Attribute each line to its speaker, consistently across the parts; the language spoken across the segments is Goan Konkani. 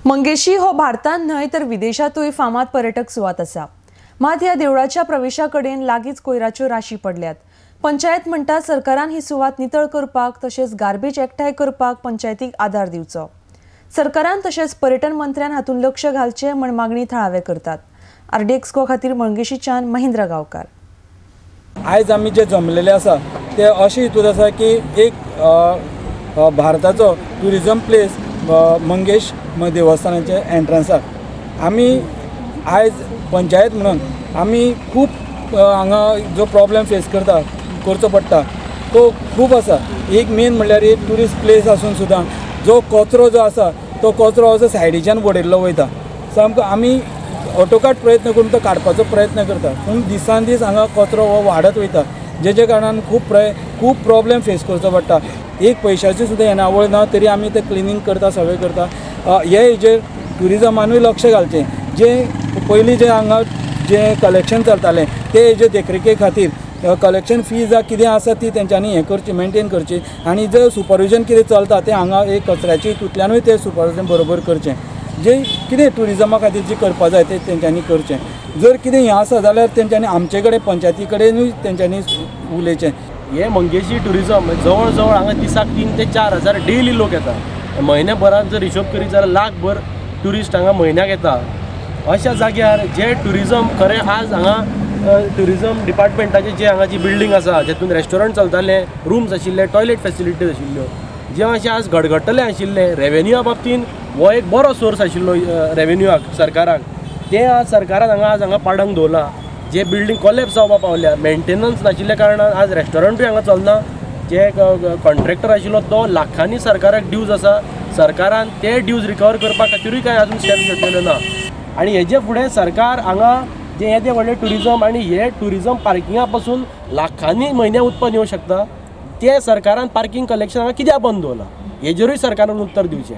Speaker 1: मंगेशी हो भारतांत न्हय तर विदेशांतूय फामाद पर्यटक सुवात आसा. मात ह्या देवळाच्या प्रवेशा कडेन लागींच कोयराच्यो राशी पडल्यात. पंचायत म्हणटा सरकारान ही सुवात नितळ करपाक तशेंच गार्बेज एकठांय करपाक पंचायतीक आदार दिवचो. सरकारान तशेंच पर्यटन मंत्र्यान हातूंत लक्ष घालचें म्हण मागणी थळावे करतात. आरडीएक्स गो खातीर मंगेशीच्यान महेंद्र गांवकार.
Speaker 2: आयज आमी जे जमलेले आसा ते अशे हितून आसा की एक भारताचो ट्युरिजम प्लेस मंगेश देवस्थानाचे एंट्रन्साक आमी आयज पंचायत म्हणून आमी खूब हांगा जो प्रॉब्लेम फेस करचो पडटा तो खूब आसा. एक मेन म्हणल्यार एक ट्युरिस्ट प्लेस आसून सुद्दां जो कचरो जो आसा तो कचरो असो सायडीच्यान वडयल्लो वयता. सामको आमी ऑटोकाट प्रयत्न करून तो काडपाचो प्रयत्न करता, पूण दिसान दीस हांगा कचरो हो वाडत वयता, जेच्या कारणान खूब प्रॉब्लेम फेस करचो पडटा. एक पयशाची सुद्दां येणावळ ना तरी आमी ते क्लिनींग करता, सगळें करता. हे हेजेर ट्युरिजमानूय लक्ष घालचें. जे पयलीं जे हांगा जे कलेक्शन चलतालें ते हेजे देखरेखे खातीर कलेक्शन फी जा कितें आसा ती तेंच्यांनी हें करची, मेनटेन करची, आनी जे सुपरविजन कितें चलता तें हांगा एक कचऱ्याची हितूंतल्यानूय तें सुपरविजन बरोबर करचें. जे कितें ट्युरिजमा खातीर जी करपा जाय तें तेंच्यांनी करचें. जर कितें हें आसा जाल्यार तेंच्यांनी आमचे कडेन पंचायती कडेनूय तेंच्यांनी उलयचें.
Speaker 3: हे मंगेशी ट्युरिजम जवळ जवळ हांगा दिसाक 3 ते 4 हजार डेली लोक येता. म्हयन्याभरान जर हिशोब करीत जाल्यार लाखभर ट्युरिस्ट हांगा म्हयन्याक येता. अशा जाग्यार जे ट्युरिजम खरें आज हांगा ट्युरिजम डिपार्टमेंटाचे जे हांगा जी बिल्डींग आसा जेतून रेस्टॉरंट चलताले, रुम्स आशिल्ले, टॉयलेट फेसिलिटीज आशिल्ल्यो, जे अशें आज गडगडटलें आशिल्लें रेवेन्यूआ बाबतीन हो एक बरो सोर्स आशिल्लो रेवेन्यूआक सरकाराक, तें आज सरकारान हांगा आज हांगा पाडंग दवरलां. जे बिल्डींग कोलॅप्स जावपाक पावल्या, मेंटेनन्स नाशिल्ल्या कारणान आज रेस्टॉरंटूय हांगा चलना. जे कॉन्ट्रॅक्टर आशिल्लो तो लाखांनी सरकाराक ड्यूज आसा, सरकारान ते ड्यूज रिकवर करपा खातीरूय कांय आजून स्टेप्स घेतलेल्यो ना. आनी हेजे फुडें सरकार हांगा जे येदे व्हडलें ट्युरिजम आनी हे ट्युरिजम पार्किंगा पासून लाखांनी म्हयन्या उत्पन्न येवं शकता, ते सरकारान पार्किंग कलेक्शन हांगा कित्याक बंद दवरलां हेजेरूय सरकारान उत्तर दिवचें.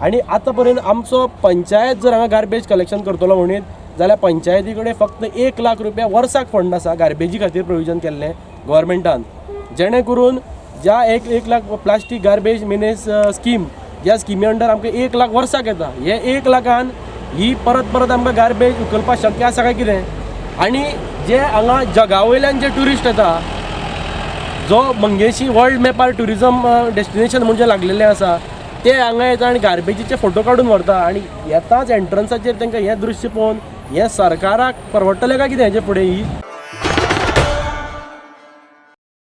Speaker 3: आनी आतां पर्यंत आमचो पंचायत जर हांगा गार्बेज कलेक्शन करतलो म्हणीत जाल्यार पंचायती कडेन फक्त 1 लाख रुपया वर्साक फंड आसा गार्बेजी खातीर प्रोविजन केल्लें गव्हर्मेंटान, जेणे करून ज्या 1 lakh plastic garbage manage scheme ज्या स्किमी अंडर आमकां 1 लाख वर्साक येता, हे 1 लाखान ही परत परत आमकां गार्बेज उखलपाक शक्य आसा काय कितें? आनी जे हांगा जगा वयल्यान जे ट्युरिस्ट येता, जो मंगेशी वर्ल्ड मॅपार ट्युरिजम डेस्टिनेशन म्हणजे लागलेलें आसा, ते हांगा येता आनी गार्बेजीचे फोटो काडून व्हरता आनी येताच एंट्रन्साचेर तांकां हें दृश्य पळोवन हें सरकाराक परवडटलें काय कितें हेजे फुडें ही?